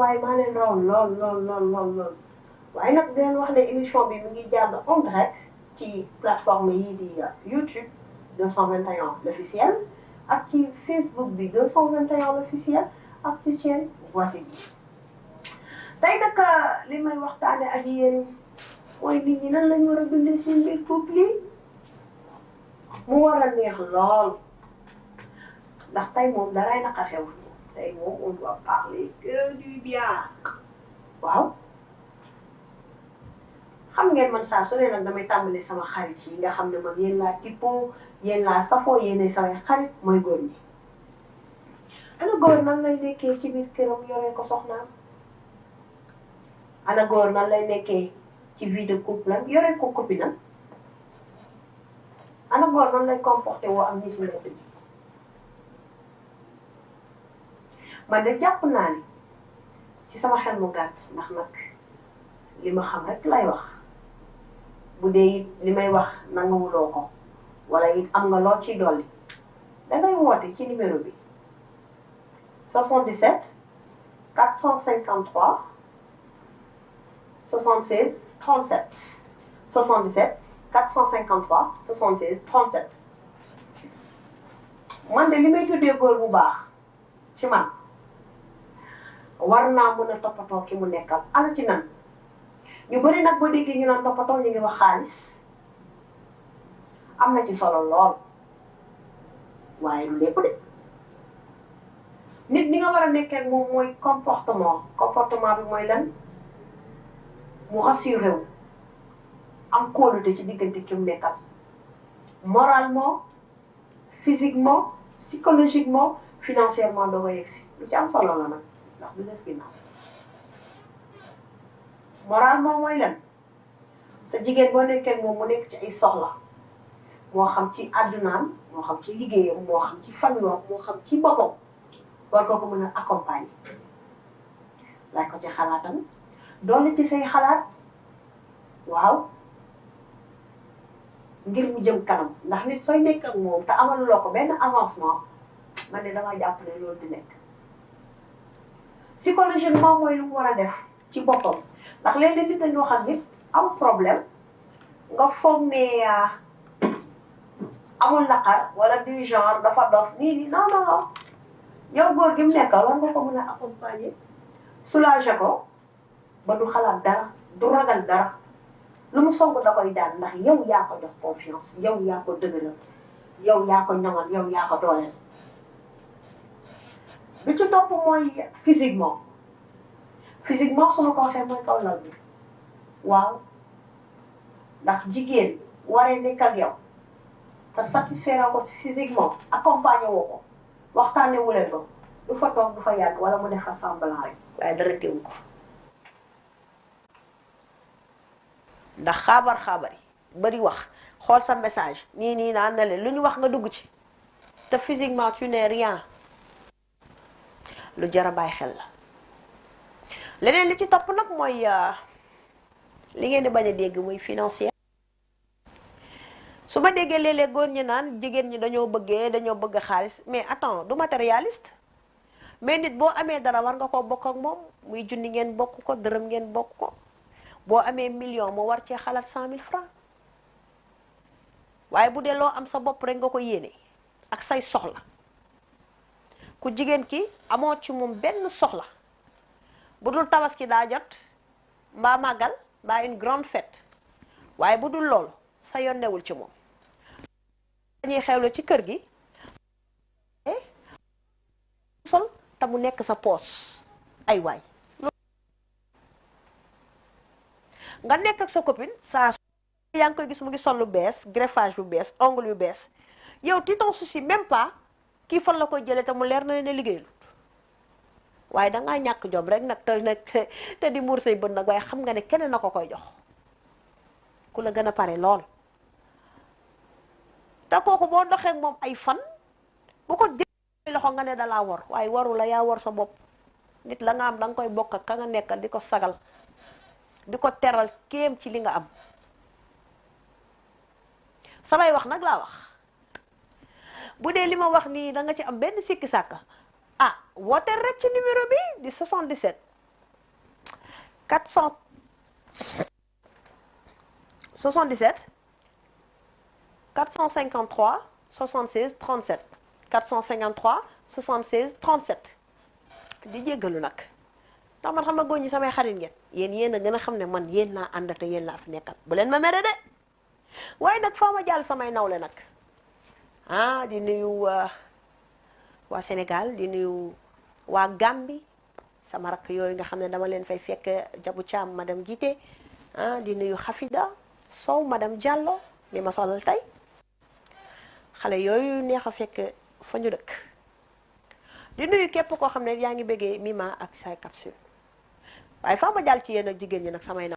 waaye maa leen raw lool waaye nag dinañ wax ne émission bi mi ngi jàll en direct ci plateforme yii di YouTube 221 l'officiel ak ci Facebook bi 221 l'officiel ak ci chaîne Voici bi tey nag li may waxtaane ak yéen mooy nit ñi nan lañ war a dundee seen biir couple yi mu war a neex lool ndax tey moom daray naka xew tey moom on doit parler que du bien waaw xam ngeen man saa su ne nag damay tàmbali sama xarit yi nga xam ne man yéen laa tippoo yéen laa safoo yéenay samay xarit mooy góor ñi ana góor nan lay nekkee ci biir këram yoree ko soxnaam ana góor nan lay nekkee ci vie de couple am yoree ko copinam ana góor nan lay comporté woo am ñi ci mbedd bi man de jàpp naa ni ci sama xel mu gàtt ndax nag li ma xam rek lay wax bu dee it li may wax nanguwuloo ko wala it am nga loo ciy dolli dangay woote ci numéro bi 77 453 76 37 77 453 76 37 man de li may tuddee góor bu baax ci man war naa mën a toppatoo ki mu nekkal ana ci nan ñu bëri nag boo déggee ñu naan toppatoo ñu ngi wax xaalis am na ci solo lool waaye lu lépp de nit ñi nga war a nekkee moom mooy comportement bi mooy lan mu rassuré wu am kóolute ci diggante ki mu nekkal moralement physiquement psychologiquement financièrement doo ko yegsi lu ci am solo la nag ndax du des ginnaaw moralement mooy lan sa jigéen boo nekkee moom mu nekk ci ay soxla moo xam ci àddunaam moo xam ci liggéeyam moo xam ci famille moo xam ci boppam war ko mën a accompagner laaj ko ci xalaatam doole ci say xalaat waaw ngir mu jëm kanam ndax nit sooy nekk ak moom te amaluloo ko benn avancement man de dama jàpp ne loolu di nekk psychologiquement mooy lu mu war a def ci boppam ndax léeg-léeg nit dañoo xam nit am problème nga foog ne amul naqar wala du genre dafa dof nii non yow góor gi mu nekkal war nga ko mën a accompagner soulager ko ba du xalaat dara du ragal dara lu mu song da koy daan ndax yow yaa ko jox confiance yow yaa ko dëgëral yow yaa ko ñoŋal yow yaa ko dooleel. bi ci topp mooy physiquement su ma ko waxee mooy kaw lal bi waaw ndax jigéen waree nekk ak yow te satisfaire ko physiquement accompagner woo ko waxtaanee wu leen ko du fa toog du fa yàgg wala mu def fa semblant rek waaye dara teewu ko fa. ndax xaabar yi bari wax xool sa message nii naan na leen lu ñu wax nga dugg ci te physiquement tu n'es rien lu jar a bàyyi xel la. leneen li ci topp nag mooy li ngeen di bañ a dégg muy financier. su ma déggee léeg-léeg góor ñi naan jigéen ñi dañoo bëgg xaalis mais attends du matérialiste mais nit boo amee dara war nga koo bokk ak moom muy junni ngeen bokk ko dërëm ngeen bokk ko. boo amee million moo war cee xalaat 100 000 francs waaye bu dee loo am sa bopp rek nga ko yéene ak say soxla ku jigéen ki amoo ci moom benn soxla bu dul tabaski daa jot mbaa màggal mbaa une grande fête waaye bu dul loolu sa yoon newul ci moom dañuy xewle ci kër gi sol te mu nekk sa poos ay waay nga nekk ak sa copine saa yaa ngi koy gis mu ngi sol lu bees greffage bu bees ongle yu bees yow tu t'en soucies même pas kii fan la koy jëlee te mu leer na ne liggéeyul waaye dangaa ñàkk jom rek nag te di muur say bët nag waaye xam nga ne keneen na ko koy jox ku la gën a pare lool te kooku boo doxee ak moom ay fan bu ko dee loxo nga ne dalaa war waaye waru la yaa war sa bopp nit la nga am danga koy bokk ak ka nga nekkal di ko sagal di ko teral kéem ci li nga am samay wax nag laa wax bu dee li ma wax nii da nga ci am benn sikki sàkka wooteel rek ci numéro bi di 77 77 453 76 37 453 76 37 di jéggalu nag ndax man xam nga góor ñi samay xarit ngeen yéen a gën a xam ne man yéen laa ànd te yéen laa fi nekkal bu leen ma mere de waaye nag faa ma jàll samay nawle nag di nuyu waa Sénégal di nuyu waa Gambie sama rakk yooyu nga xam ne dama leen fay fekk Jabu Caam madame Guité di nuyu Xafida Sow madame Diallo mi ma solal tey xale yooyu neex a fekk fa ñu dëkk di nuyu képp koo xam ne yaa ngi bëggee Mima ak say capsule waaye faa ma jàll ci yéen ak jigéen ñi nag samay na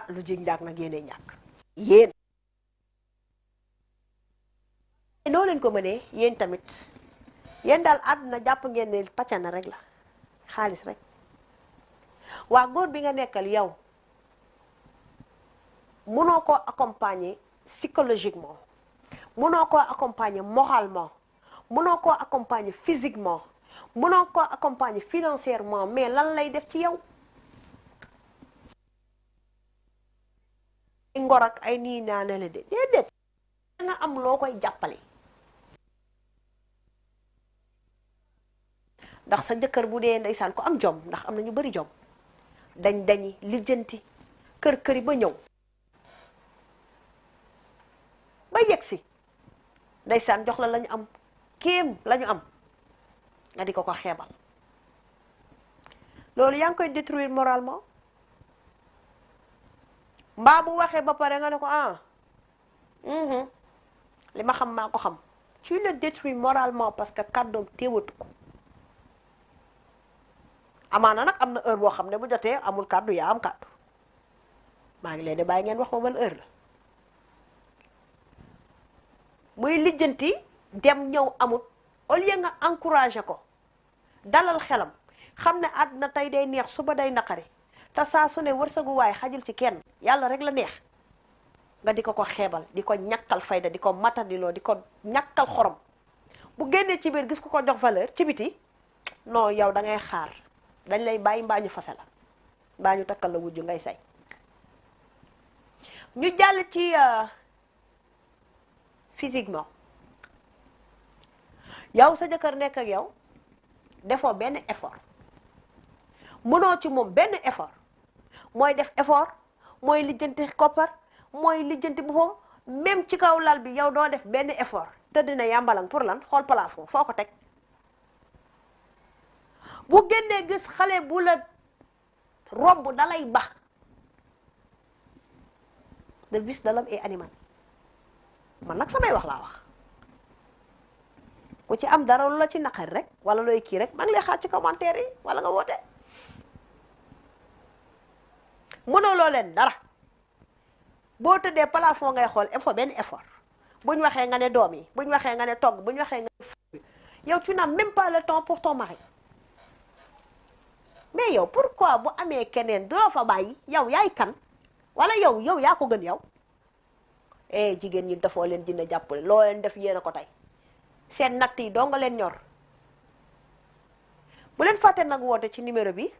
lu jig njaag nag yéenee ñàkk yéen noo leen ko mënee yéen tamit yéen daal àdduna jàpp ngeen ne pàccana rek la xaalis rek waa góor bi nga nekkal yow mënoo koo accompagner psychologiquement mënoo koo accompagner moralement mënoo koo accompagner physiquement mënoo koo accompagner financièrement mais lan lay def ci yow ngor ak ay nii naa ne la de déedéet da nga am loo koy jàppale ndax sa jëkkër bu dee ndeysaan ko am jom ndax am na ñu bari jom dañi lijjanti kër-këri ba ñëw ba yegsi ndeysaan jox la lañu am kéem lañu am nga di ko xeebal loolu yaa ngi koy détruire moralement mbaa bu waxee ba pare nga ne ko li ma xam maa ko xam tu le détruis moralement parce que kàddoom téewatu ko amaana nag am na heure boo xam ne bu jotee amul kàddu yaa am kàddu maa ngi leen di bàyyi ngeen wax ma ban heure la muy lijjanti dem ñëw amut au lieu nga encouragé ko dalal xelam xam ne àdduna tey day neex suba day naqari te saa su ne wërsëgu waay xajul ci kenn yàlla rek la neex nga di ko xeebal di ko ñàkkal fayda di ko matadiloo di ko ñàkkal xorom bu génnee ci biir gis ku ko jox valeur ci biti non yow da ngay xaar dañ lay bàyyi mbaa ñu fase la mbaa ñu takkal la wujju ngay say ñu jàll ci physiquement yow sa jëkkër nekk ak yow defoo benn effort mënoo ci moom benn effort mooy def effort mooy lijjanti koppar mooy lijjanti boppam même ci kaw lal bi yow doo def benn effort tëdd na yàmbalang pour lan xool plafond foo ko teg bu génnee gis xale bu la romb dalay bax le vice de l'homme est animal man nag samay wax laa wax ku ci am dara lu la ci naqari rek wala looy kii rek maa ngi lay xaar ci commentaire yi wala nga woote mënuloo leen dara boo tëddee plafond ngay xool effort benn effort bu ñu waxee nga ne doom yi bu ñu waxee nga ne togg bu ñu waxee nga ne yow tu n'as même pas le temps pour ton mari mais yow pourquoi bu amee keneen du la fa bàyyi yow yaay kan wala yow yaa ko gën yow jigéen ñi dafoo leen dina jàppale loo leen def yéen a ko tey seen natt yi doo nga leen ñor bu leen fàtte nag woote ci numéro bi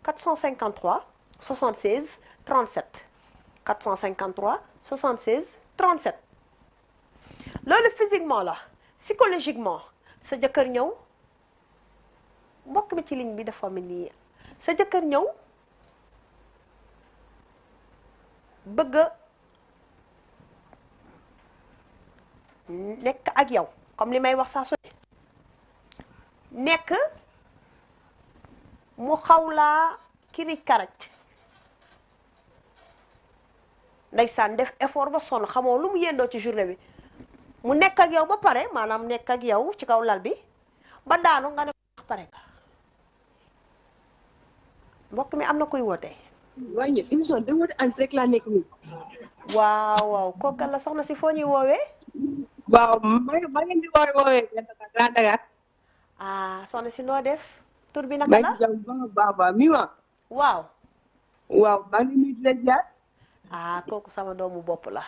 453 76 37 453 76 37 loolu physiquement la psychologiquement sa jëkkër ñëw mbokk mi ci ligne bi dafa mel ni sa jëkkër ñëw bëgg nekk ak yow comme li may wax saa su nekk mu xaw laa kiri karaj ndeysaan def effort ba sonn xamoo lu mu yendoo ci journée bi mu nekk ak yow ba pare maanaam nekk ak yow ci kaw lal bi ba daanu nga ne ko pare nga mbokk mi am na kuy woote. waaye émission de woote en direct laa nekk nii. waaw kooku la soxna si foo ñuy woowee. waaw maa ngi di woowee Grand Dakar. soxna si noo def. tur bi naka la maa ngi jàmm baax Mima. waaw. waaw maa ngi nuyu di la jaar. kooku sama doomu bopp la.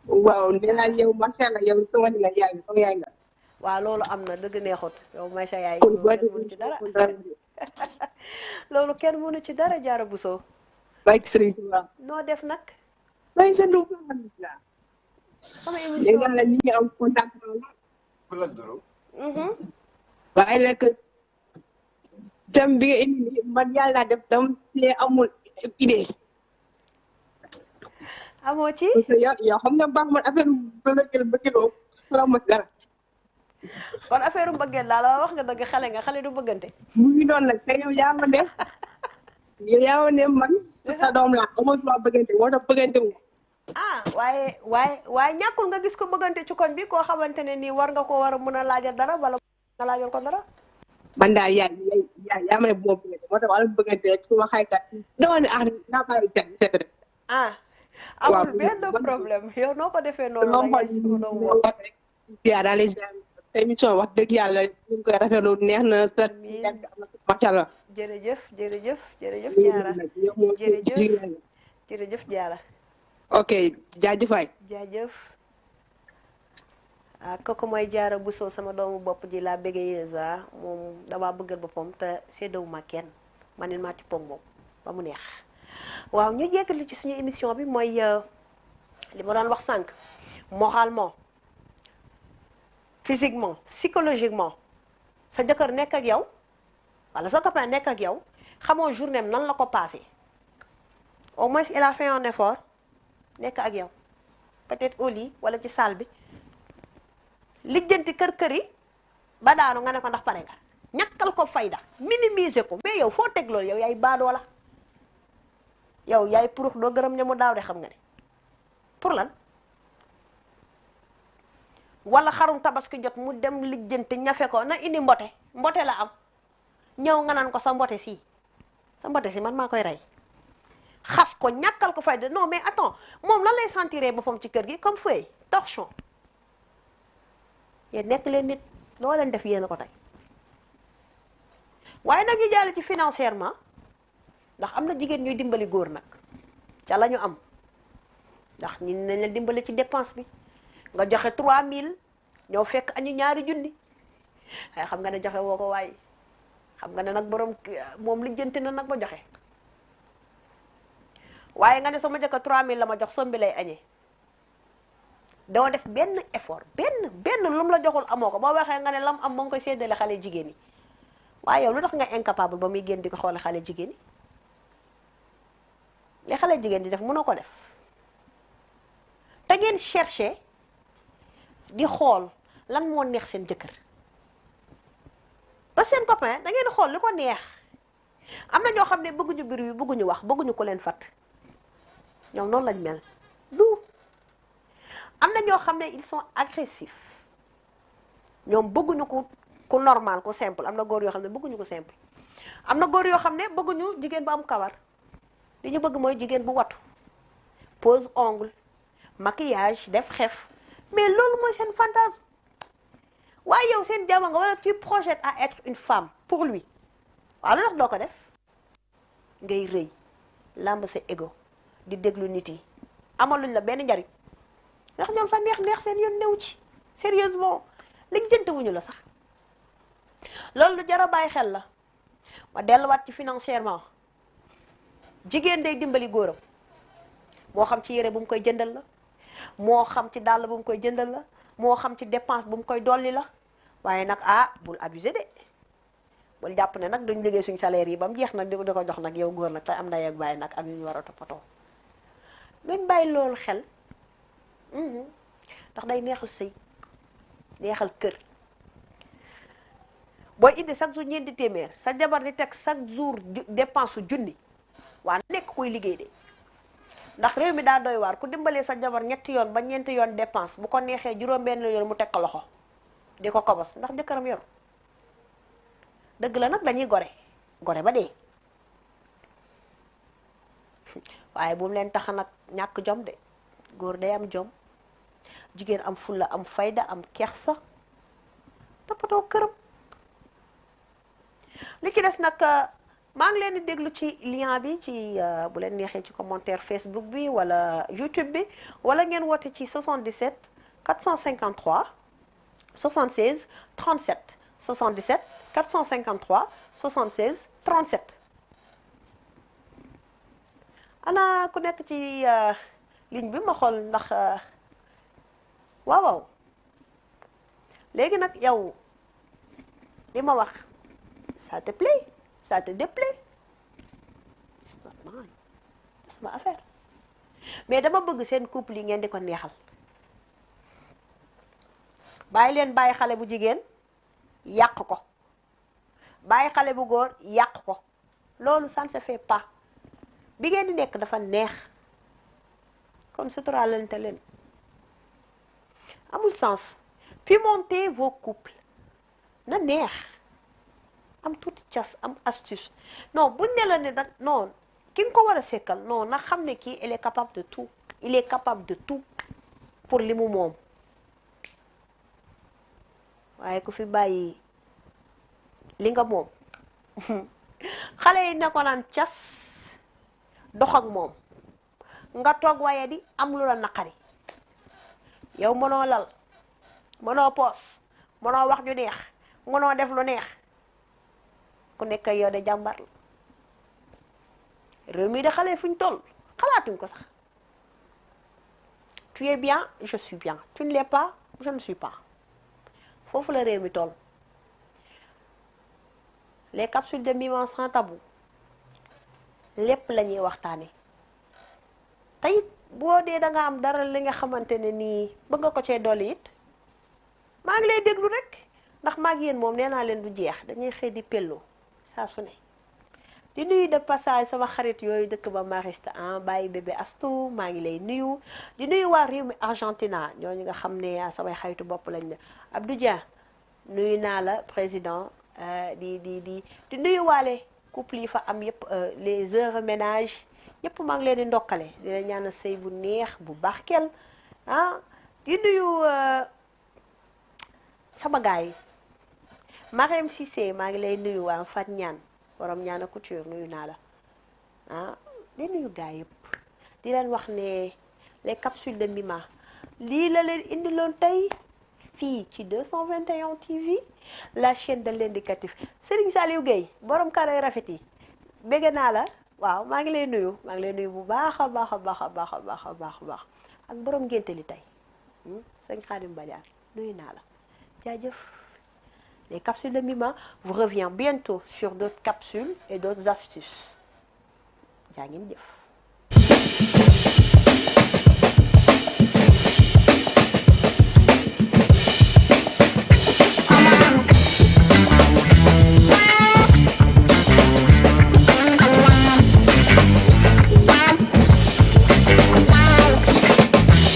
waaw nee naa yow macha allah yow sama yaay nga. waaw loolu am na dëgg neexut yow may sa yaay. kenn mënu ci dara loolu kenn mënu ci dara Jaara Buso. bàyyi Serigne Touba. noo def nag bàyyi sa dugub alhamdulilah. sama léegi émission daal ñu ngi am contact lool. Mhm. waaye nag thème bi nga indi nii man yàlla def tam te amul idée. amoo ci parce que yow xam nga baax man affaire bëgg-bëggoo la mos dara. kon affaire mbëggeel laa la wax nga dëgg xale du bëggante mu ngi doon nag te yow yaa ma def yow yaa ma ne man sa doom laa amul loo bëggante moo tax bëggante wu. ah waaye ñàkkul nga gis ko bëggante ci koñ bi koo xamante ne nii war nga ko war a mën a laajal dara wala nga laajal ko dara man daal yaa ma ne bu ma bëggante moo tax wala bëggante rek su ma xaykat dama ne naa bàyyi set rek. ah amul benn problème yow noo ko defee noonu la yaay sama doom woo daal les émission wax dëgg yàlla ñu ngi koy rafetlu neex na sa nekk am na macha allah. jërëjëf Diarra jërëjëf Diarra ok jaajëfaay. jaajëf kooku mooy Diarra Bousso sama doomu bopp ji laa bëggee yéesa moom damaa bëggal boppam te séddawuma kenn ma ne maa tippoog moom ba mu neex waaw ñu jékkali ci suñu émission bi mooy li ma doon wax sànq moralement physiquement psychologiquement sa jëkkër nekk ak yow wala sa copain nekk ak yow xamoo journée nan la ko passé au moins il a fait un effort nekk ak yow peut-être au lit wala ci salle bi lijjanti kër yi ba daanu nga ne ko ndax pare nga ñàkkal ko fayda minimiser ko mais yow foo teg loolu yow yaay baadoo la yow yaay purux doo gërëm ña mu daaw de xam nga ne pour lan wala xarum tabaski jot mu dem lijjanti ñafe ko na indi mbote la am ñëw nga naan ko sa mbote si man maa koy rey xas ko ñàkkal ko fayda non mais attends moom lan lay sentiré boppam ci kër gi comme feuille torchon yéen nekk leen nit loo leen def yéen a ko tey waaye nag ñu jàll ci financièrement ndax am na jigéen ñuy dimbali góor nag ca la ñu am ndax ñu nañ leen dimbali ci dépense bi nga joxe 3000 ñëw fekk añu ñaari junni waaye xam nga ne joxe woo ko waaye xam nga ne nag borom moom lijjanti na nag ba joxe waaye nga ne sama jëkk 3000 la ma jox sombi lay añee doo def benn effort benn lu mu la joxul amoo ko boo waxee nga ne lam am moo ngi koy séddale xale jigéen yi waaye yow lu tax nga incapable ba muy génn di ko xoole xale jigéen yi li xale jigéen di def mënoo ko def te ngeen chercher di xool lan moo neex seen jëkkër ba seen copain da ngeen xool li ko neex am na ñoo xam ne bëgguñu biir yu bëgguñu wax bëgguñu ko leen fat ñoom noonu lañ mel du am na ñoo xam ne ils sont agressifs ñoom bëgguñu ku normal ku simple am na góor yoo xam ne bëgguñu ko simple am na góor yoo xam ne bëgguñu jigéen bu am kawar li ñu bëgg mooy jigéen bu watu pose ongle maquillage def xef mais loolu mooy seen fantasme waaye yow seen jamono nga wala tu projettes à être une femme pour lui waaw lu tax doo ko def ngay rëy lamb sa ego di déglu nit yi amaluñ la benn njariñ ndax ñoom sa neex seen yoon new ci sérieusement liñ jëntewuñu la sax loolu lu jar a bàyyi xel la ma delluwaat ci financièrement jigéen day dimbali góoram moo xam ci yére bu mu koy jëndal la moo xam ci dàll bu mu koy jëndal la moo xam ci dépense bu mu koy dolli la waaye nag bul abusé de bul jàpp ne nag duñ liggéey suñ salaire yi ba mu jeex nag di ko jox nag yow góor nag te am ndey ak bàyyi nag am yu ñu war a toppatoo luñ bàyyi loolu xel ndax day neexal sëy neexal kër booy indi chaque jour ñeenti téeméer sa jabar di teg chaque jour dépense su junni waa nekk kuy liggéey de ndax réew mi daa doy waar ku dimbalee sa jabar ñetti yoon ba ñeenti yoon dépense bu ko neexee juróom-benn yoon mu teg ko loxo di ko kobos ndax jëkkëram yoru dëgg la nag dañuy gore ba dee waaye bu mu leen tax nag ñàkk jom de góor day am jom jigéen am fulla am fayda am kersa toppatoo këram li ki des nag maa ngi leen di déglu ci lien bi ci bu leen neexee ci commentaire Facebook bi wala YouTube bi wala ngeen woote ci 77 453 76 37 77 453 76 37 ana ku nekk ci ligne bi ma xool ndax waaw waaw léegi nag yow li ma wax ça te plaît ça te déplaît it's not mine sama affaire mais dama bëgg seen couple yi ngeen di ko neexal bàyyi leen bàyyi xale bu jigéen yàq ko bàyyi xale bu góor yàq ko loolu ça ne se fait pas bi ngeen di nekk dafa neex kon suturaalante leen amul sens pimenter vos couples na neex am tuuti cas am astuce non buñ ne la ne nag non ki nga ko war a sekkal non na xam ne kii elle est capable de tout il est capable de tout pour li mu moom waaye ku fi bàyyi li nga moom xale yi ne ko naan cas dox ak moom nga toog waaye di am lu la naqari yow mënoo lal mënoo poos mënoo wax ju neex mënoo def lu neex ku nekk yow de jàmbar la réew mi de xale fuñ toll xalaatuñ ko sax tu es bien je suis bien tu ne l'es pas je ne suis pas foofu la réew mi toll les capsules de Mima sans tabou lépp la ñuy waxtaane tey boo dee da nga am dara li nga xamante ne nii bëgg nga ko cee dolli it maa ngi lay déglu rek ndax maa ngi yéen moom nee naa leen du jeex dañuy xëy di pello saa su ne di nuyu de passage sama xarit yooyu dëkk ba Mariste bàyyi bébé Astou maa ngi lay nuyu di nuyu waa réew mi Argentina ñooñu nga xam ne samay xaritu bopp lañ ne Abdou Dia nuyu naa la président di nuyu waale couple yi fa am yëpp les heureux ménages ñëpp maa ngi leen di ndokkale di la ñaanal sëy bu neex bu barkeel di nuyu sama gars yi Marème Cissé maa ngi lay nuyu waa Fat Ñaan borom ñaana couture nuyu naa la di nuyu gars yëpp di leen wax ne les capsules de Mima lii la leen indiloon tey fii ci 221 TV la chaîne de l'indicatif Serigne Saliou Gueye borom karo yu rafet yi bégg naa la waaw maa ngi lay nuyu bu baax a baax a baax a baax a baax a baax a baax ak borom ngénte li tey sëñ Khadim Badiane nuyu naa la jaajëf. Les capsules de Mima vous revient bientôt sur d'autres capsules et d'autres astuces. Jaa ngeen jëf.